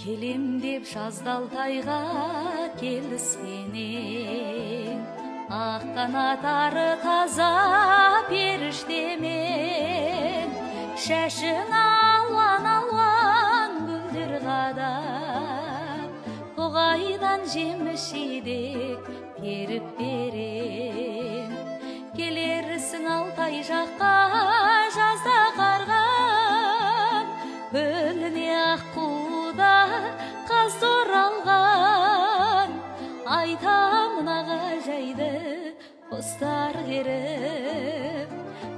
Келем деп жазда Алтайға келіскен ең, ақ қанат ары таза періштемен. Шашың алуан алуан гүлдер қадап, тоғайдан жеміс жидек теріп берем. Келерсің Алтай жаққа жазда қарға, көліне аққуда қаз оралған. Айтамын аға жайды құстар керіп,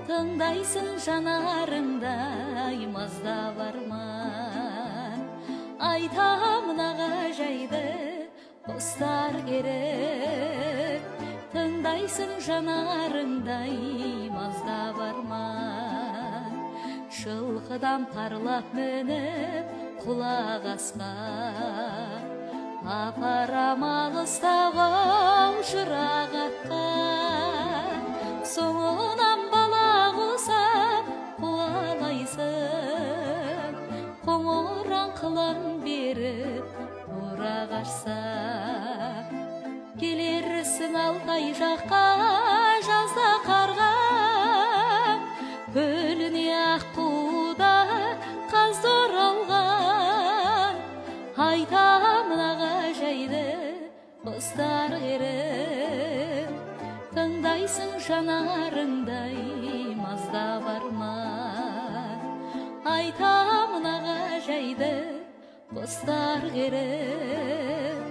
тыңдайсың жанарыңдай маздап арман. Айтамын аға жайды құстар керіп, тыңдайсың жанарыңдай маздап арман. Жылқыдан парлап мініп құлақ асқа, апарам алыстағы жырағатқа. Соңынан бала құсап қуалайсың, қоңыран қылаң беріп тұра қашса. Келерсің Алтай жаққа жазда қарға, көліне аққуда қаз оралған. Айтамын аға жайды құстар керіп, тыңдайсың жанарыңдай маздап арман. Айтамын аға жайды құстар керіп,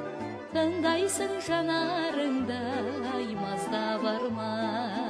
тыңдайсың жанарыңдай маздап арман.